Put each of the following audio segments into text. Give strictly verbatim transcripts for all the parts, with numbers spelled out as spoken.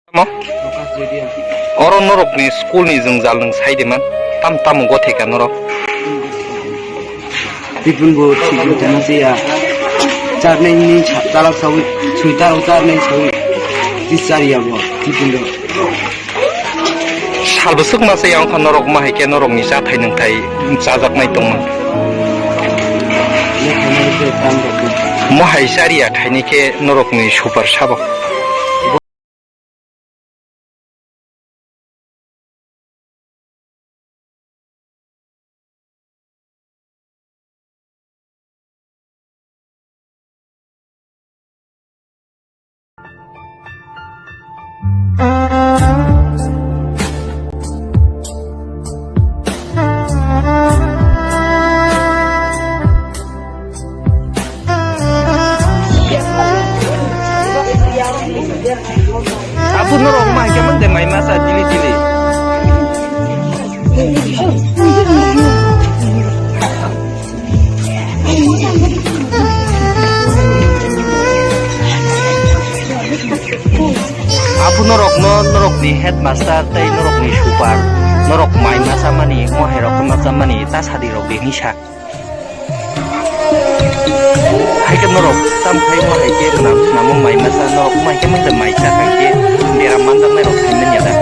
Tamo? Oro norokni school ni jwngjal nwng sai de man. Tam tamo gotheka norok? Tipun bo thik bo tongma se ya. Charnai ni sa-, chalak sawi, sui taro charnai sawi. Tis chari ya bo, tipun do. Sal bwswk masa ya wngkha norok ma hai khe norokni chathai nwngthai chajaknai tongmani. Mo hai chari ya thaini khe norokni super sabo. Abu norok mai khe mang de mai masa dili dili. Abu norokno norokni headmaster tei norokni super norok mai masa mani, mohai rok masa mani ta sadi rok bini sa. Hai khe norok tam khai mo hai khe mwnam, mwnamo mai masa norok mai khe masa mai cha khai khe beram manjaknai rok thangmani ya da.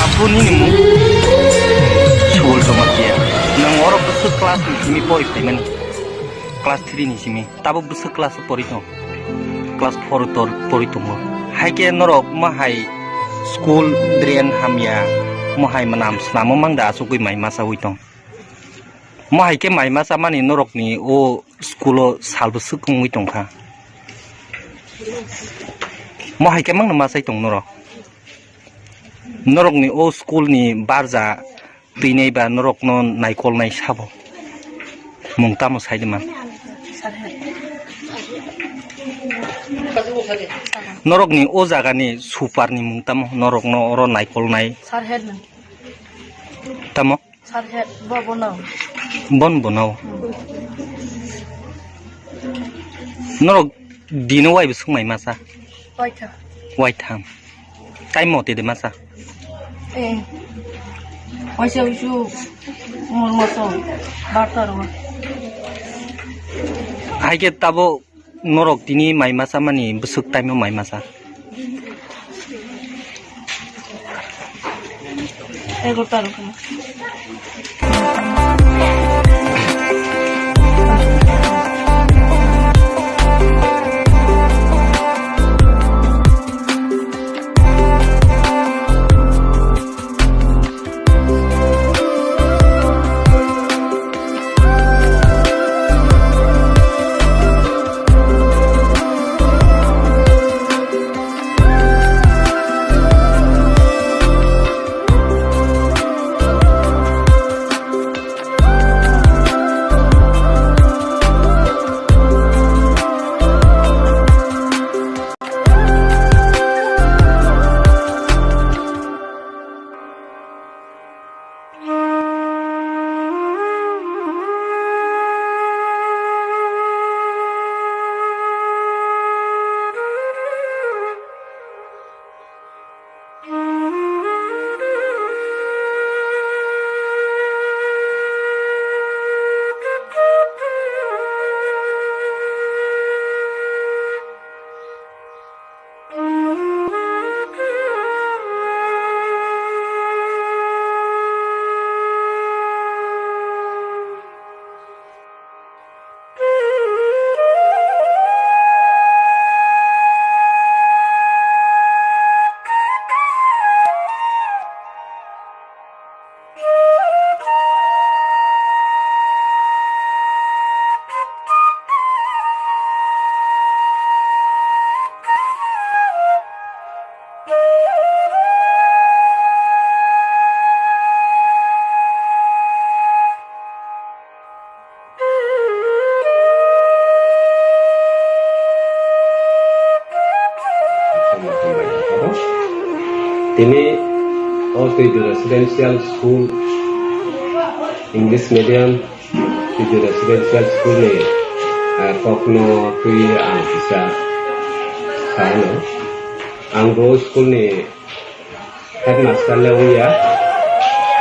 Apo nini mung Subol Jamatia. Nang oro bwswk class ni simi pori phaimani? Class three ni simi. Tabo bwswk class o pori tong? Class four tor pori tongo. Hai khe norok ma hai school drain hamya, ma hai mwnam snamo mang da achugwi mai masa wi tong. Mo hai khe mai masa mani norokni o school o sal bwswk wngwi tongkha. Mo hai khe mangno machai tong norok. Norokni o school ni barja twinai ba norokno naikolnai sabo. Mung tamo sai de man. Norokni o jagani super ni mung tamo norokno oro naikolnai. Sir head no. Tamo? Sir head, bo, bo no. Bon bo no. Hmm. Norok dino wai bwswk mai masa? Waitham. Waitham. Time mote de masa? Eh. Waisa usu mor moso. Barta ro. Hai khe tabo Norok tini mai masa mani bwswk time o mai masa. Egarota rok. Tini o Twidu Residential School, English Medium, Twidu Residential School ni, eh, kokno twi ang kisa sa hino. Ang bo school ni headmaster le wngya.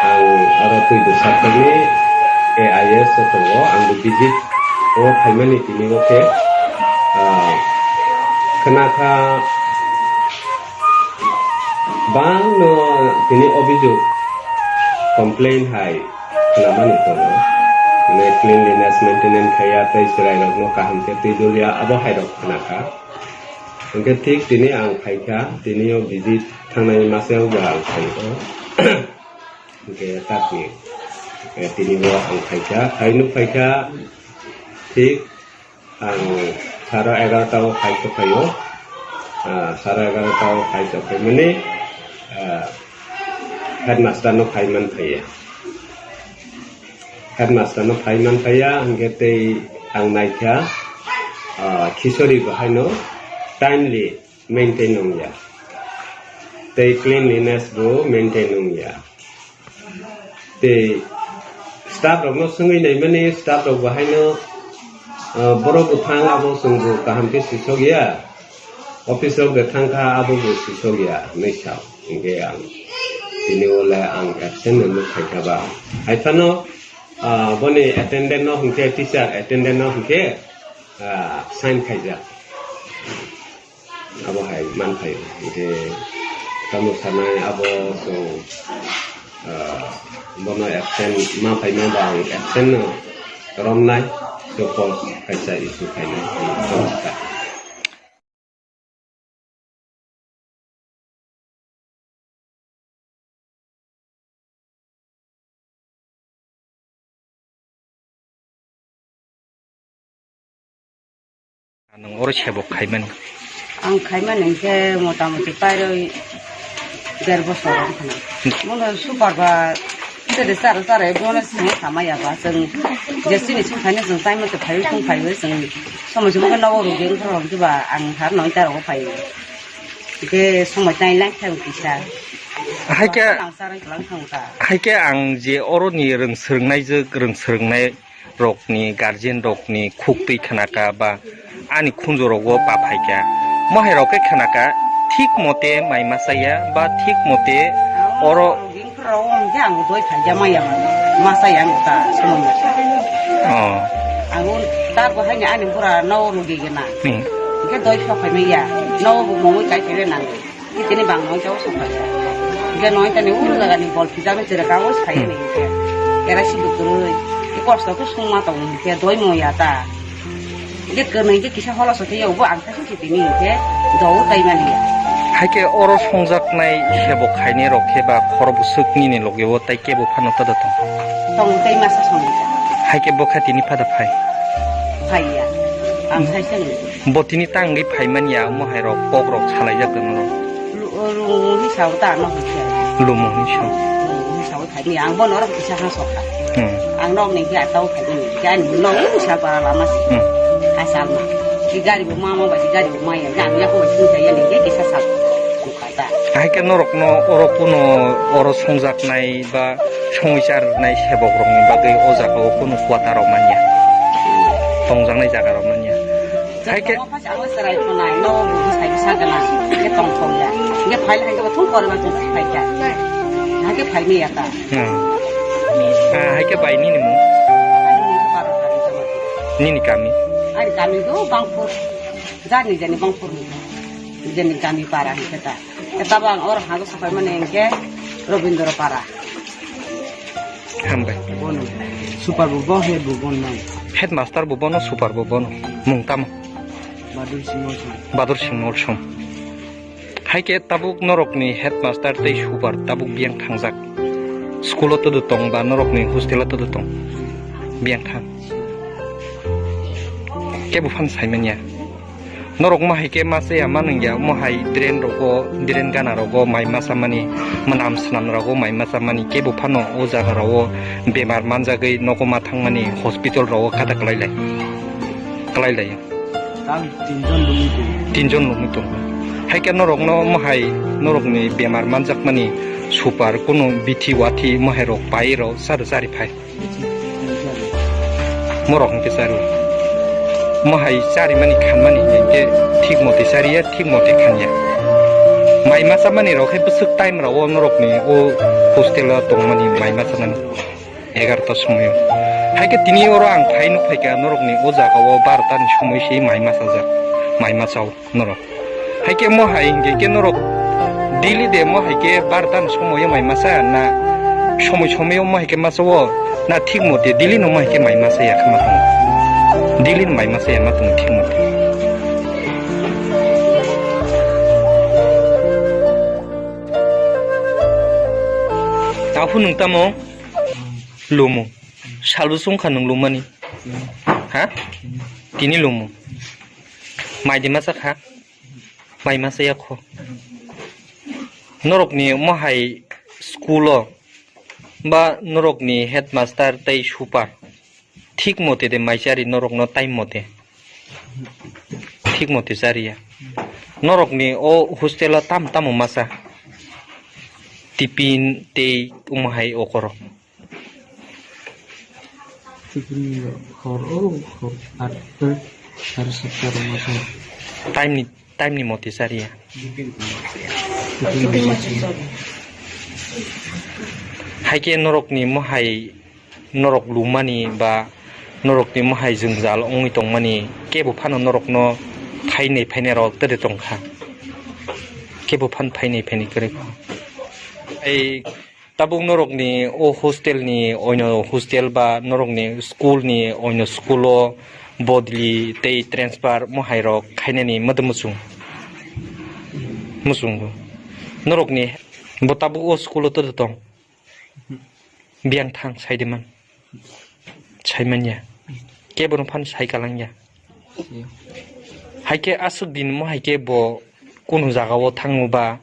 Ang oro Twidu sector ni A I S o tongo. Ang bo visit o phaimani tini o khe, ah, khna kha bangno tini obijok complain hai khnamani tongo. Mane cleanliness maintenance khaiya tei chwrairokno kaham khe twi dulya abo hairok khna kha. Hwnkhe thik tini ang phaikha, tini o visit thangnai masa o bo ang phaikha. Hwnkhe takni, eh, tini bo ang phaikha, phai nuk phaikha, thik ang sara egarota o phai tongphaio. Ah, sara egarota o phai tongphaimani, ah, headmaster no phai man phaiya. Headmaster no phai man phaiya, hwnkhe tei ang naikha, ah, khichori bo haino timely maintain wngya. Tei cleanliness bo maintain wngya. Tei staff rokno swngwi naimani, staff rok bo haino, ah, borok bo thang abo chwng bo kaham khe sisokya. Office rok de thang kha abo bo sisokya hinwi sa. Hwnkhe ang tini o le ang absent no nuk khaikha ba. Hai phano, ah, boni attendant no hwnkhe, teacher attendant no hwnkhe, ah, sign khaijak. Abo hai man phaio. Hwnkhe tamo sanai abo chwng, ah, bono absent ma phaima ba ang absent no romnai, so cause kaisa issue khainai. Nwng oro sebok khaimani? Ang khaimani hwnkhe motamoti pairoi der bosor wngkha na. Bono super ba tede chara chara bono swngo samaya ba chwng je chini song khaina chwng chaimani phaiwi song phaiwi chwng somoi se bo nogo rwgwi wngkha rok ba ang har noi ta rogo phaiwi. Hwnkhe somoi tai lang thang kisa. Haikhe, Nang charwi kwlang thang ta. Haikhe ang je oroni rwng swrwngnaijwk, rwng swrwngnai rokni, guardian rokni khuk twi khnaka ba ani khunju rogo pa phaikha. Mohai rok khe khnaka thik mote mai masa ya ba thik mote oro Rok hwnkhe ang doi phaikha maya masa ya ang ta somoi ya. Oh. Ang ta bo haini ani bura no rugi gena. Hmm. Hwnkhe doi phok phaimaya. No bo mongwi kai phaiwi nang. Tini bang no jao sokha ya. Hwnkhe no tani uru jaga ni bol phijak ni chere kago sai ni hwnkhe. Era si buturui. Kosto khe sungma tong hwnkhe doi mo ya ta. Hwnkhe kwnwi khe kisa holo sotwi ya bo ang khe sung si tini hwnkhe do tai mani ya. Haikhe oro songjaknai sebok khainai rok khe ba khoro bwswk nini loge o tai kebo phano tada tong. Tong tai masa song ya. Haikhe bo kha tini phada phai. Phai ya. Ang sai se nung. Bo tini tangwi phaimani ya, omo hai rok kok rok salaijak norok. Lu-, o, rung hisabo ta ano hwnkhe. Lumo hinwi sa. Rung hisabo phaini, ang bono rok kisa ha sokha. Hmm. Ang nok ni khe atao phaini, khe ani nok ni sa bara lama si. Hmm. Asal ma. Ki gari bo mama ba, ki gari bo maya, ya, ya ko sing kaya ni, kisa sal. Sokha ta. Hai khe norok no oro kuno oro songjaknai ba songwi charwnai sebok rokni bagwi o jaga o kunu kwata rok manya, tongjaknai jaga rok manya. Hai khe. Tongma phai ang chwrai khwnai, no bo bwsai bwsa gana, khe tong thok ya. Khe phai hai khe thung kore ba tong phai kha. Hai khe phai ni ya ta. Hmm. Ah, hai khe bai nini mung? Ani mung khe Baro Thani Jamatia. Nini kami? Ani kami do Bangpur. Jani jani Bangpur ni. Jani kami para hai khe ta. Tabo ang oro hago sapai mane hwnkhe Robindra Para. Hambai. Bono. Super bo bo, head bo bono nang. Headmaster bo bono, super bo bono. Mung tamo? Badur Singh Molsom. Badur Singh Molsom. Hai khe tabuk norokni headmaster tei super tabuk biyang thangjak. School o todo tong ba norokni hostel o todo tong? Biyang thang. Kebo phan saimanya. Norok ma hai khe ma chaya ma nungya, omo hai drain rogo, drain gana rogo mai ma chamani, mwnam swnam rogo mai ma chamani, kebo phano o jaga rogo bemar manjagwi nogo ma thangmani, hospital rogo kata kwlai lai, kwlai lai. Tang tinjon lumi tongo. Tinjon lumi tongo. Hai khe norokno mohai norokni bemar manjakmani super kunu bithi wathi mohairok pairok chari chari phai. Morok hwnkhe chari. Mohai charimani khanmani hinkhe thik mote chariya, thik mote khanya. Mai masa mani rok khe bwswk time rao norokni o hostel o tongmani mai masa nani egarota somoio. Hai khe tini oro ang phai nuk phaikha norokni o jaga o barota ni somoi se mai masa jak, mai masa o. Norok. Hai khe mo hai hingke khe norok daily de mo hai khe barta ni somoyo mai masa na somoi somoyo mo hai khe masa o na thik mote daily no mo hai khe mai masa ya khe ma tongo. Daily no mai masa ya ma tongo thik mote. Aphuru nwng tamo lumo? Salbo chwng kha nwng lumani? Ha? Tini lumo? Mai de masa kha? Mai masa ya kho. Norokni mohai school o ba norokni headmaster tei super thik mote de mai chari norokno time mote? Thik mote chariya. Norokni o hostel o tam tamo masa? Tiffin tei omo hai okoro. Tiffin hor o, hor atta, sare satta rok ma thang. Time ni, time ni mote chariya. Tiffin bisa chaya. Hai khe norokni mohai, norok lumani ba norokni mohai jwngjal wngwi tongmani kebo phano norokno phainai phainai rok tede tongkha. Kebo phan phainai phainai kwrwi kho. Ai Tabuk norokni o hostel ni oino hostel ba norokni school ni oino school o bodli tei transfer mohai rok khainani mwdwm muchung? Muchungo. Norokni bo tabuk o school o todo tong? Biyang thang sai de man. Saimanya. Kebo no phan sai kalang ya. Hai khe aswk din mo hai khe bo kunu jaga o thango ba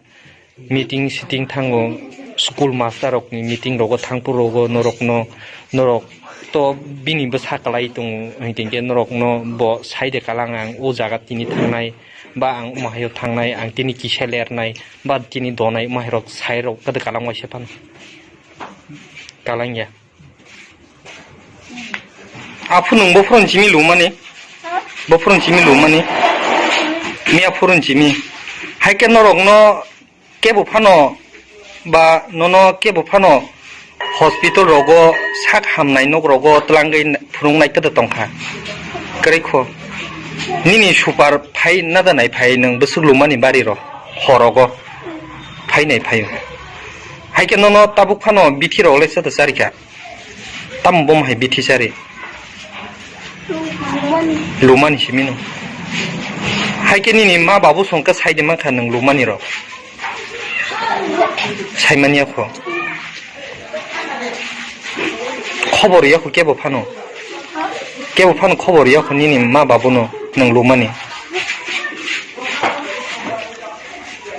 meeting sitting thango, school master rok ni meeting rogo thangphuru rogo norok no, norok to bini bwsa kwlai tongo, hingke norok no bo sai de kalang ang o jaga tini thangnai ba ang omo hai o thangnai, ang tini kisa lernai ba tini donai omo hai rok sai rok kwdw kalang waisa phano kalang ya. Aphuru nwng bophuru ni simi lumani? Bophuru ni simi lumani? Miya phuru ni simi. Hai khe norokno kebo phano ba nono kebo phano hospital rogo sak hamnai nok rogo twlangwi phunuknai kwdw tongkha. Kwrwi kho. Nini super phai nada nai phai nwng bwswk lumani bari ro horogo phainai phaio. Hai khe nono tabuk phano bithi rok le chata charikha. Tamo bomo hai bithi chari? Lumani simi no. Hai khe nini ma babu songkha sai de mankha nwng lumani rok? Saimani ya kho. Khobor ya kho kebo phano. Kebo phano khobor ya kho nini ma babu no nwng lumani.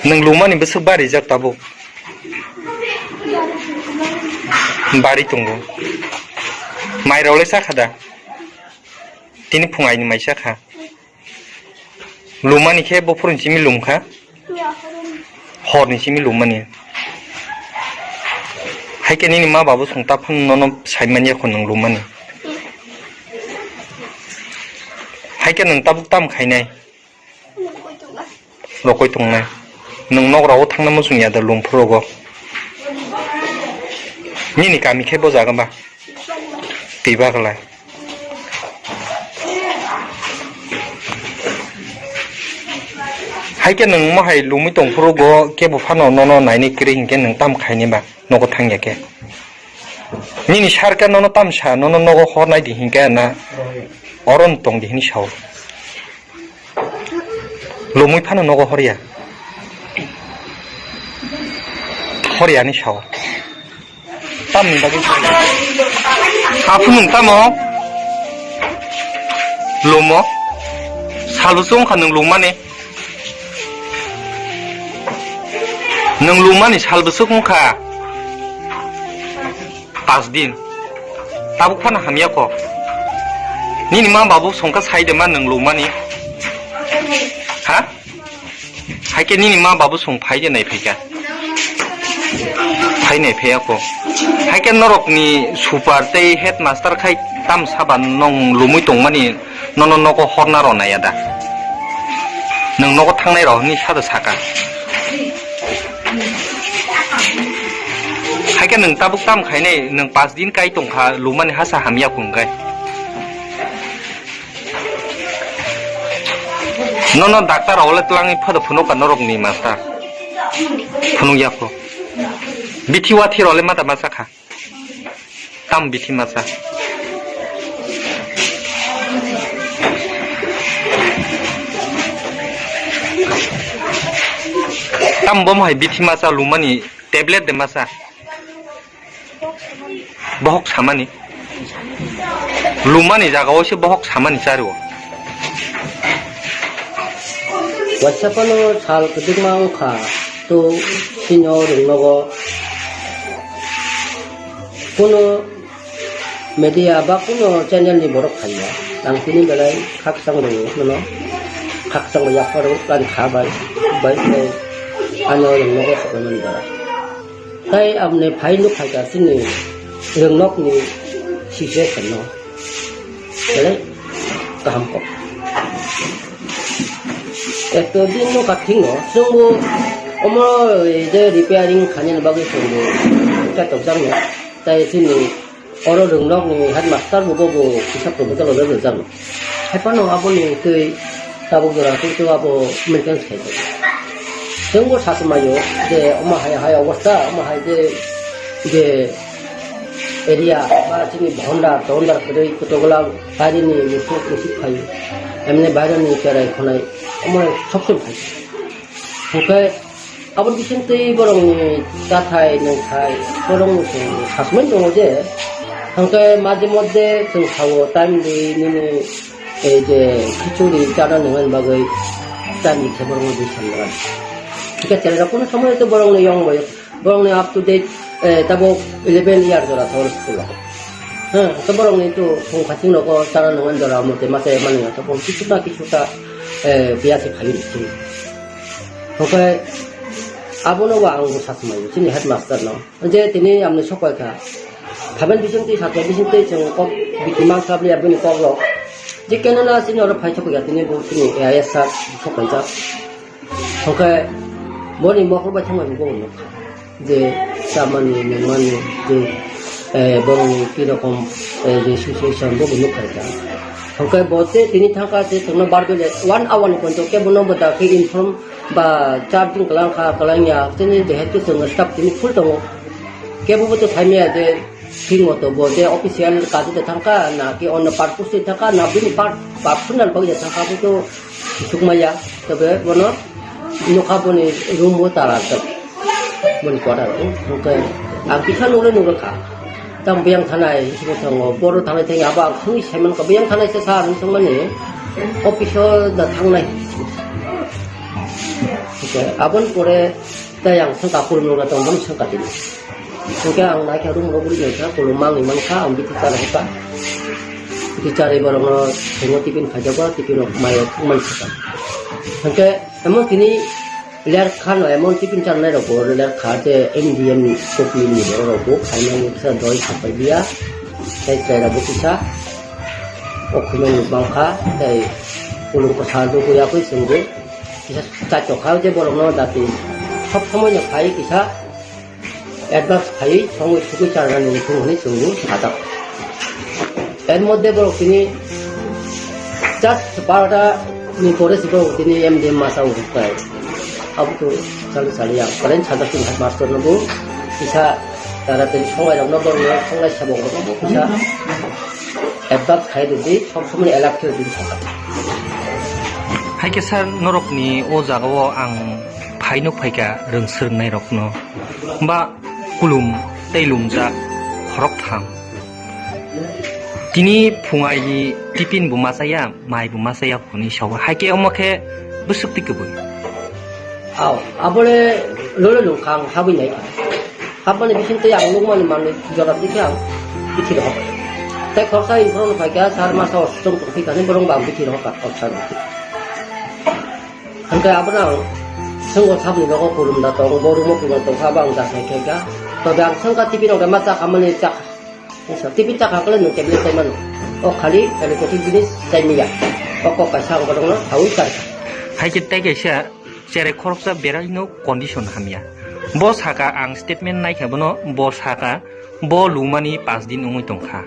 Nwng lumani bwswk barijak tabuk. Bari tongo. Mai rok le chakha da? Tini phung aini mai chakha. Lumani khe bophuru ni simi lumkha. Hor ni simi lumani. Hai khe nini ma babu song ta phano nono saimani ya kho nwng lumani. Hai khe nwng tabuk tam khainai? Rokoi tongnai. Nwng nok rao thangna muchung ya da Lumpur rogo? Nini kami khe bo jaga ba? Twi bagla. Hai khe nwng mohai lumui tong phuru go kebo phano nono nainai kwrwi hinkhe nwng tam khaini ba? Nogo thangya khe. Nini sarka nono tamsa, nono nogo hornai di hinkhe na oron tong di hini sao. Lomwi phano nogo horya. Horya ni sao. Tamni bagwi sao. Aphunung tamo? Lomo? Salbo chwng kha nwng lomani? Nwng lumani sal bwswk wngkha? Pas din. Tabuk phano hamya kho. Nini ma babu songkha sai de ma nwng lumani? Ha? Haikhe nini ma babu song phai de nai phaikha. Phai nai phaiya ko. Haikhe norokni super tei headmaster khai tam saba nong lumui tongmani nono nogo horna rw naiya da. Nwng nogo thangnai rw hwnwi sada saka. Haikhe nwng tabuk tam khainai nwng pas din kai tongkha lumani hasa hamya kung kai. Nono doctor rok le twlangwi phodo phunukha norokni master. Phunukya pho. Bithi wathi rok le mata masa kha. Tam bithi masa. Tam bom hai bithi masa lumani tablet de masa. Bohok samani. Lumani jagao se bohok samani chario. Waisa phano sal kwdwkma wngkha, to chini o rwngnogo kuno media ba kuno channel ni borok phaiya. Ang tini belai khakchang rwngo, nono khakchang rwya pharo ani kha bai, bai, bai, ani o rwngnogo khoboi mani bara. Tai amne phai nuk phaikha chini rwngnokni situation no. Belai kaham kok. Eto din no kathing no, chwngbo omo je repairing khainani bagwi chwngbo chatok jakno. Tai chini oro rwngnokni headmaster bo, bo, bo kisa proposal rwjak jakno. Haiphano aboni twi tabuk jora twi twi abo maintenance khaijak. Chwngbo sachumaio je omo hai hai obostha, omo hai je, je area ba chini bhondar tondar kwrwi kotogwla baireni musuk musuk phaio. Emni baireni cherai khwnai omo sob sob phaio. Hwnkhe Abo bisingtwi borokni chathai nungthai borokno chwng sasmani tongo je, hwnkhe majhe moddhe chwng sao time rwi nini ei je khichuri chana nungmani bagwi time rikhe borokno bui samnai. Hwnkhe chwrairok kunu somoy khe borokni yong bai, borokni up to date, eh, tabuk eleven year jora thor school o. Hwnkhe borokni to phung khaching rogo chana nungmani jora mothe masa mani to kichuta kichuta, eh, biya se phaiwi rikhe. Hwnkhe abono bo ang bwsa swmaio chini headmaster no. Je tini amni sokoi kha. Phaben bisingtwi sakya bisingtwi chwng kok biti mang sabli aboni kok rok. Je kenana chini oro phai sokoi kha tini bo chini A I S sir sokoi jak. Hwnkhe boni mokol bai thangmani bo nukha. Je chamani nungmani je, eh, borokni ki rokom, eh, je situation bo bo nukha kha. Hwnkhe bo te tini thangkha je chwngno barbele one hour ni ponto khe bono bo dakhe inform ba charging kwlang kha, kwlang ya, chini jehetu chwng staff tini full tongo. Kebo bo to phaimaya je thik moto bo je official kajo de thangkha, na ki onno purpose de thangkha, na bini per-, personal bagwi de thangkha, bo to sukmaya, tobe bono nukha boni room bo tala tok. Boni quarter o, hwnkhe ang kisa nukle nukle kha. Tamo biyang thanai hinwi tongo, boro thanai thangya abo ang thangwi saimankha, biyang thanai se sir hinwi swngmani, office o da thangnai. Hwnkhe aboni pore tei ang thangka kulum nukle tong, bono thangka tini. Hwnkhe ang naikha room o guri naikha, kulum mangwi mankha, ang bithi chara hwnkha. Bithi charwi borokno thwngwi tiffin phaijago, tiffin rok mairok thwngmani sakha. Hwnkhe emo tini Lerkha no emon tiffin charnai rok bo lerkha je M D M ni kopni ni borok rok bo khaimani kisa doi sapai liya. Tei chwrai rok bo kisa okhumani bangkha tei kulung kwsa dugui yakui chwngwi kisa chachokha je borok no dati sob somoi no khai kisa advance khai songwi sugui charnani mukhung hwnwi chwngwi sajak. Er moddhe borok tini just barota ni pore se borok tini M D M masa o hukkai. Abo to chali chali ya. Kalen sajak tini headmaster no bo kisa tara tini songlai rok no borok no songlai sabok rok no bo kisa advance khai rwdi, sob somoi alert khe rwdi sajak. Hai khe sir, norokni o jaga o ang phai nuk phaikha rwng swrwngnai rokno. Ba kulum tei lumjak khoroktham. Tini phungaini tiffin bo machaya, mai bo machaya hwnwi sao. Hai khe omo khe bwswk twi kwbwi. Aw, abole lolo nung khang habwi nai. Habmani bising tei ang nukmani manwi jora twi khe ang bithi rohor. Tei khoroksa infront phai kha sar masa o chwng tong thwi kha ni borok bo ang bithi rohor kha khoroksa. Hwnkhe abono ang Swngo sabni nogo kulum da tong, bo room o kulum tong kha, ba ang da sai khe kha. Tobe ang swngkha T V rok da ma cha kha mani cha kha. Wngsa T V cha kha kle nwng tablet chai mano. O khali allopathic jinis chai manya. O kok kaisa ang borokno saui char kha. Hai khe tei kaisa cherai khoroksa berai no condition hamya. Bo saka ang statement nai kha bono, bo saka bo lumani pash din wngwi tong kha.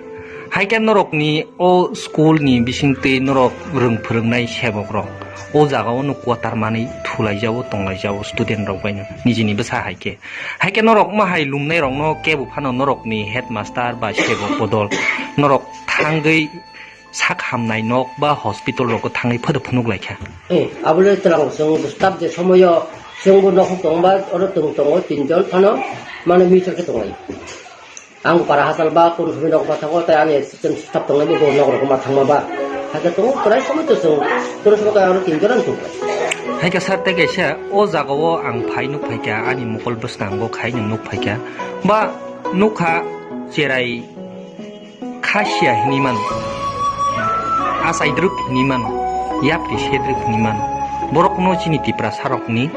Hai khe norokni o school ni bisingtwi norok rwng phwrwngnai sebok rok o jaga o no quarter manwi thulai jao, tonglai jao student rok bai no nijini bwsa hai khe. Hai khe norok ma hai lumnai rok no kebo phano norokni headmaster ba sebok bodol norok thangwi sak hamnai nok ba hospital rogo thangwi phodo phunuk lai kha. Eh, abole twlang chwng staff je somoyo chwngbo nokhok tongba oro twng tongo tinjon phano mane mutual khe tonglai. Ang para hachal ba kun sumi nok ma thango tai ani assistant staff tonglai bo nok rok ma thangma ba. Hakhe tongo kwrai somoi to chwng kono somo kaya oro tinjon ang tonglai. Hai khe sir tei kaisa o jaga o ang phai nuk phai kha ani mokol bwskango khai nuk phai kha ba nukha cherai Khasia hinwi mano, achaidrwk hinwi mano, yapri sedrwk hinwi mano. Borokno chini Tiprasarokni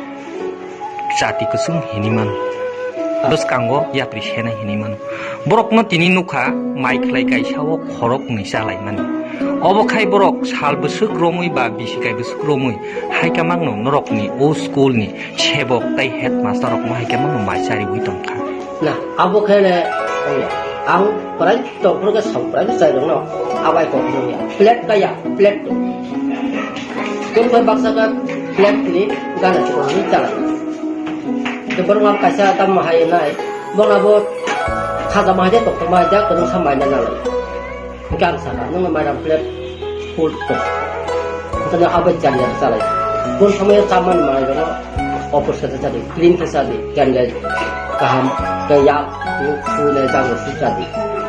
jati kwchwng hinwi mano. Bwskango yapri senai hinwi mano. Borokno tini nukha mai khlai kaisa o khoroknwi chalaimani. Obo khai borok sal bwswk romwi ba bisi kai bwswk romwi hai kamangno norokni o school ni sebok tei headmaster rokno hai kamangno mai chariwi tongkha. Na, abo khe le, ang prai tongphuru khe sal prai chai rokno abai kok ya. Plate kaya, plate. Kun koi baksa ka plate ni gana chukon ni chala. Te borok ma kaisa tam hai nai. Bona bo khaja mai de tok mai de kun sa mai na nalai. Hingke ang saka, nwng mairam plate full to. Hingke abai chaliya chalai. Bon somoyo chamani manai bono opor sete chadi, clean khe chadi, candle kaham, kaya, sui le jago sui chadi.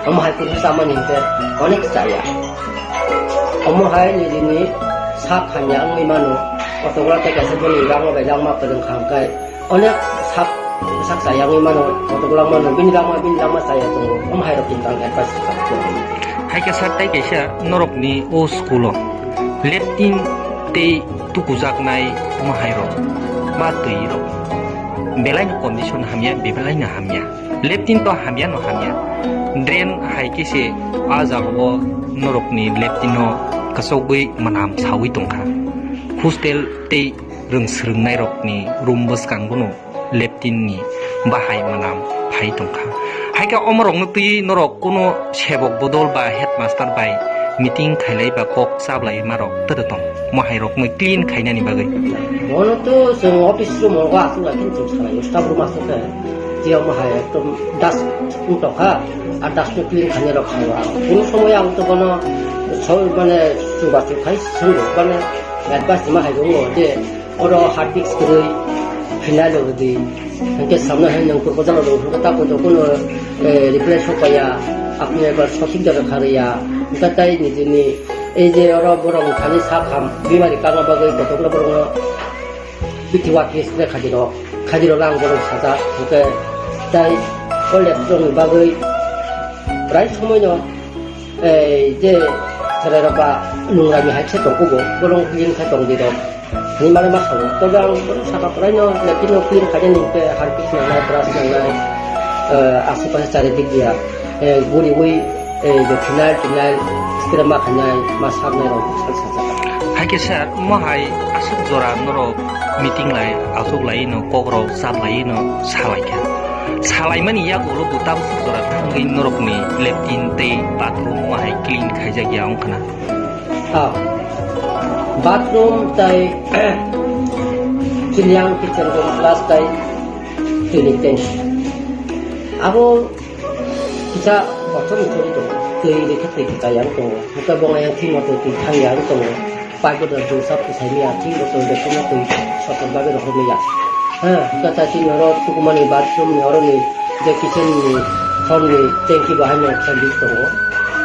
Omo hai kunu chamani hingke onek chaya. Omo hai nijini sak hamya wngwi mano, kotokla tei kaisa bini rangma bai rangma kwrwng kha hingke. Onek sak, sak chayangwi mano, kotoklak mano, bini langma, bini langma chaya tongo, omo hai rok tini tang advice rwkha. Hai khe sir, tei kaisa norokni o school o leptin tei tukujaknai omo hai rok ba twi rok belai no condition hamya, bebelai no hamya. Leptin to hamya no hamya. Drain hai khe se a jaga o norokni leptin no kasogwi manam sawi tongkha. Hostel tei rwng swrwngnairokni room bwskango no leptin ni bahai manam phai tongkha. Hai khe omorokno twi norok kuno sebok bodol ba headmaster bai meeting khailai ba kok chablai ma rok tata tong. Mo hai rokno clean khainani bagwi. Bono to chwng office room o aswk lai khe chwng salai o, staff room aswk khe. Tei omo hai ekdom dust wng tongkha, a dust no clean khainai rok khaio ang. Kunu somoy ang to bono so, mane chubachu khai swngo, mane advice ma hai wngo je oro hard disk kwrwi phenyl rw di. Hwnkhe samno hai nwng proposal rw hwnkhe ta koto kono, eh, replace sok paiya, apni ekbar sotik jora kharwi ya. Hwnkhe tai nijini ei je oro borok thani sak ham bimari karna bagwi kotokno borokno bithi watwi stre khajiro, khajiro lang borok sajak, hwnkhe tai o leptokni bagwi prai somoino, ei, je chwrairok ba nungrami hai khe tongkugo, borok clean khe tongdi rok hinwi mano ma sao. Tobe ang borok saka puraino leptino clean khainani hwnkhe harpic nangnai, brush nangnai, eh, aswk paisa charidik dia, eh, guriwi. Eh, je phenyl, phenyl, stre ma khainai, ma sabnai rok sal sajak. Hai khe sir, mo hai aswk jora norok meeting lai, aswk lai no, kok rok chap lai no, salai kha. Salaimani yago lo bo tabuk jora thangwi norokni leptin tei bathroom mo hai clean khaijak ya wng khna. Ah, bathroom tai chini ang kitchen room plus tai tini tank. Abo Kisa kothom chori tongo, twi rikha twi kisa yang tongo, hwnkhe bongni yang thwima twi twi thang yang tongo, pipe bo dwsa bwsai maya, thing bo twi rikha twi sotok bagwi rw maya. Ha, hwnkhe tai chini oro tukumani bathroom ni oro ni je kitchen ni hor ni tanki bo haino kisa leak tongo,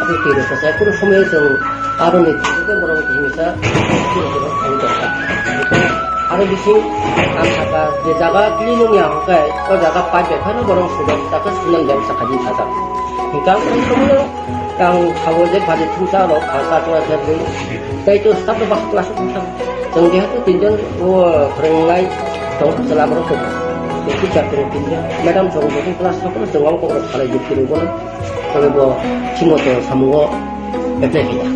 abo twi rikha sai kunu somoy chwng aro ni borok himsa twi rikha thang tongkha. Aro bising ang saka je jaga clean wngya hwnkhe o jaga pipe bai phano borok sujak saka sunan dem saka di sajak. Hingke ang kung kung no ang sabo je bari thumsa rok kha ka tongo khe bui. Tei to staff rok bak class o thang. Chwng jehetu tinjon o phwrwngnai, Chwla borok tongo. Teacher tongo tinjon. Madam chwng bo class sokol chwng abo kok rok khalai jwk tini bono. Tei bo simo to samungo apply khaida.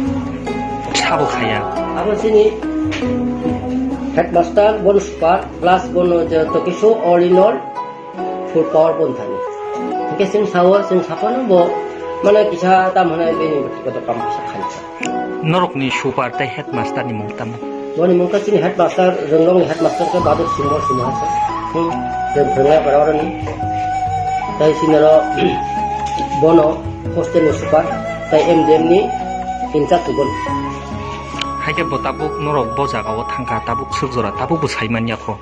Sabo khaya. Abo sini headmaster, bono super, class bono je tokiso all in all full power bon thani. Hingke chwng sao, chwng saphano bo mane kisa tam hwnai bini kotor kam kisa khaisa. Norokni super tei headmaster ni mung tamo? Boni mung khe chini headmaster, Rongrong ni headmaster khe Badur Singh Singh Hassan. Hmm. Jeng phwrwngnai para oroni. Tei chini oro bono hostel ni super, tei M D M ni in charge bo. Hai khe bo tabuk norok bo jaga o thangkha, tabuk swk jora, tabuk bo sai man ya kho.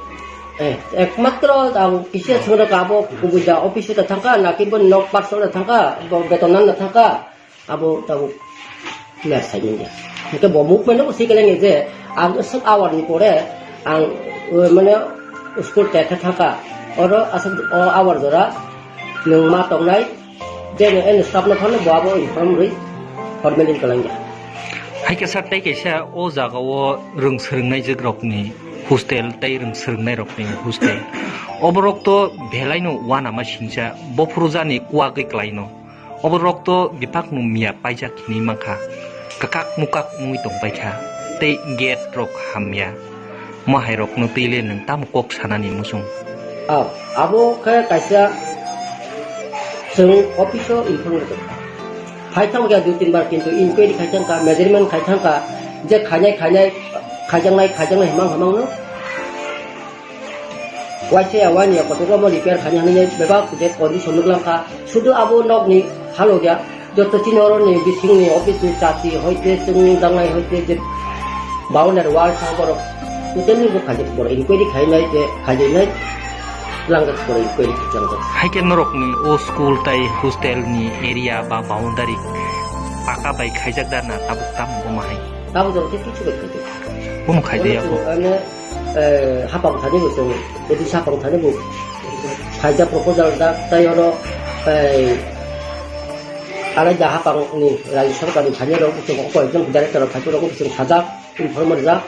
Eh, ekmatro ang kisa chwngno kabo kubui da office ta thangkha, naki bo nok park sona thangkha, bo beton nan thangkha. Abo tabuk clear sai manya. Hingke bo movement no si keleng je ang swk hour ni pore ang, uh, mane school te khe thangkha. Oro aswk o hour jora nwng ma tongnai je no en staff no phano bo abo inform rwi formally keleng ya. Hai khe sir, tei kaisa o jaga o rwng swrwngnai jwk rokni hostel tei rwng swrwngnai rokni hostel. Oborok to belai no uanama singcha, bophuru jani kuagwi klaino. Oborok to bipakno miya paijak hinwi mankha, kwkak mukak wngwi tongbaikha, tei gate rok hamya. Mo hai rokno twi le nwng tamo kok sanani muchung? Ah, abo khe kaisa chwng office o inform rwkha. Hai thang khe dui tin bar kintu inquiry khai thang kha, measurement khai thang kha, je khainai, khainai, khaijaknai, khaijaknai himang, himang no. Waisa ya wani ya kotor ma repair khaina hinwi bebak je condition nuklang kha. Sudu abo nokni halok ya. Joto chini oroni bisingni office ni chati hoite chwng dangnai hoite je boundary wall sa borok. Totally bo khaijak borok inquiry khainai je khaijaknai langjak borok inquiry khaijak. Hai khe norokni o school tai hostel ni area ba boundary paka bai khaijak da na tabuk tamo bo ma hai? Tabuk jora khe kichu bai khaijak. Bono khaijak ya bo. Ano eh, hapang thani bo chwng, jadi hapang thani bo phaijak proposal jak, tai oro, eh, alaida hapang ni Rajya Sarkar ni thani rok bo chwng, koi ekjon director rok thani rok bo chwng sajak, inform rijak.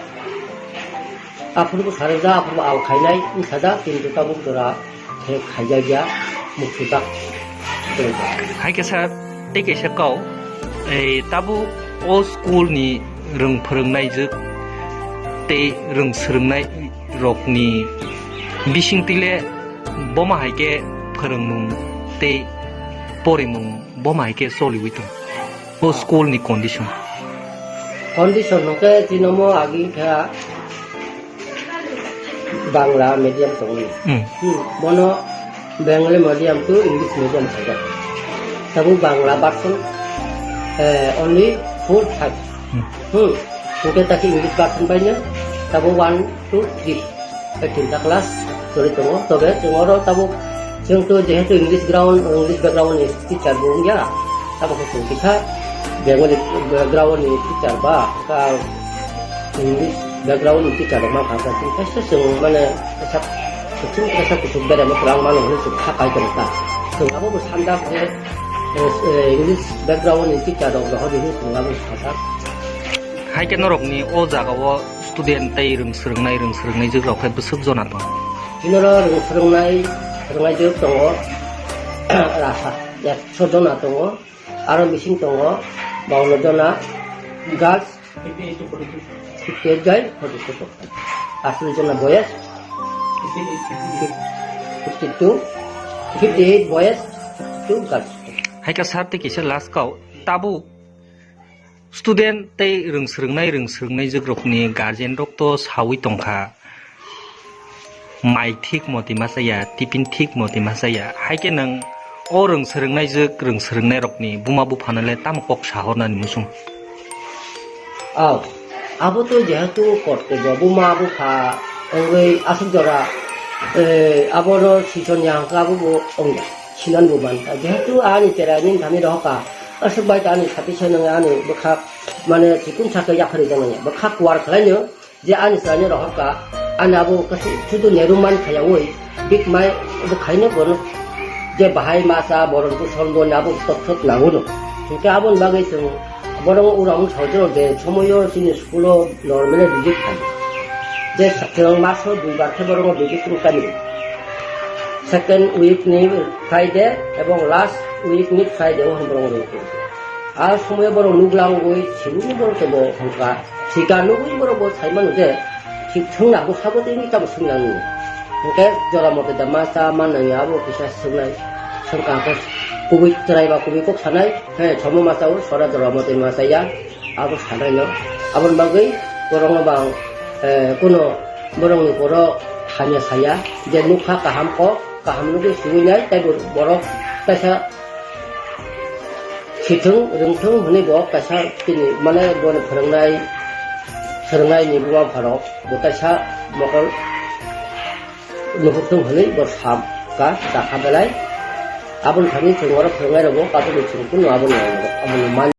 Aphuru bo sarijak, aphuru bo al khainai wng sajak, kintu tabuk jora khe khaijakya, muchujak. Hai khe sir, tei kaisa kau, ei, tabuk o school ni rwng phwrwngnai jwk tei rwng swrwngnai rokni bising twi le boma hai khe phwrwngmung tei porimung boma hai khe choliwi tong o school ni condition? Condition hwnkhe chinomo agi kha Bangla medium tongo. Hmm. Hmm. Bono Bengali medium to English medium khaijak. Tabuk Bangla version, eh, only four, five. Hmm. Hmm. Hingke taki English version baino tabuk one, two, three. Bai tinta class choli tongo. Tobe chwng oro tabuk chwng to jehetu English ground, English background ni teacher bo wngya. Tabuk khe chwng kisa Bengali background ni teacher ba, ka English background ni teacher rok mankha, chwng kaisa chwng mane kaisa kuchuk, kaisa kuchuk beremo kwbang mano hinwi chwng kha pai tongkha. Chwng abo bo sanjak je, eh, eh, English background ni teacher rok rohor hinwi chwng abo sanjak. Hai khe norokni o jaga o student tei rwng swrwngnai, rwng swrwngnai jwk rok khe bwswk jona tongo? Chini oro rwng swrwngnai, swrwngnai jwk tongo, rasa ekso jona tongo, aro bising tongo bawanno jona girls, fifty eight bai forty two tongo. Aswk jona boys, fifty two, fifty eight boys, two girls. Hai khe sir tei kisa last kau, tabuk student tei rwng swrwngnai, rwng swrwngnai jwk rokni guardian rok to sawi tongkha. Mai thik moti ma chaya, tiffin thik moti ma chaya. Hai khe nwng o rwng swrwngnai jwk, rwng swrwngnai rokni buma buphano le tamo kok sahornani muchung? Aw, abo to jehetu kortobyo buma bupha wngwi aswk jora, eh, abono sisoni hangkhe abo bo wngya, sinan bo mankha. Jehetu ani chera nini thani rohorkha, aswk bai to ani sathi sanwi ani bwkha mane chikun sakhe yapharwi jaknai, bwkha kuar khlaino. Je ani chwraino rohorkha, ani abo kaisa sudu Nehru man khayaui, big mai bo khaino bono je bahai masa boron kuson bo abo tok thok nango no. Hingke aboni bagwi chwng bono uram sajro je somoyo chini school o normally visit khai. Je chwng maso duibar khe borokno duibar chwng kani. Second week ni Friday ebong last week ni Friday o borok rwngthung. A somoyo borok nuglangwi sibuni borok tebo hwnka. Thika nugwi borok bo saimano je thik thwngna bo sabo tei tamo swngna nini. Hwnkhe jora mote da ma cha ma nangya abo kisa swknai. Swngkha khe kubui chwrai ba kubui kok sanai. He, chomo ma cha o sora jora mote ma cha ya. Abo sanaino. Aboni bagwi borokno bang, eh, kuno borokni borok hamya saya je nukha kaham kok, kaham nugwi suwinai, tei bo-, borok kaisa sithwng rwngthwng hwnwi bo kaisa tini mane boni phwrwngnai, phwrwngnaini buma pharok bo kaisa mokol nuhurthwng hwnwi bo sam ka chakha belai. Aboni thani chwng oro phwrwngnai rokbo katorni chwng kunu aboni, aboni man.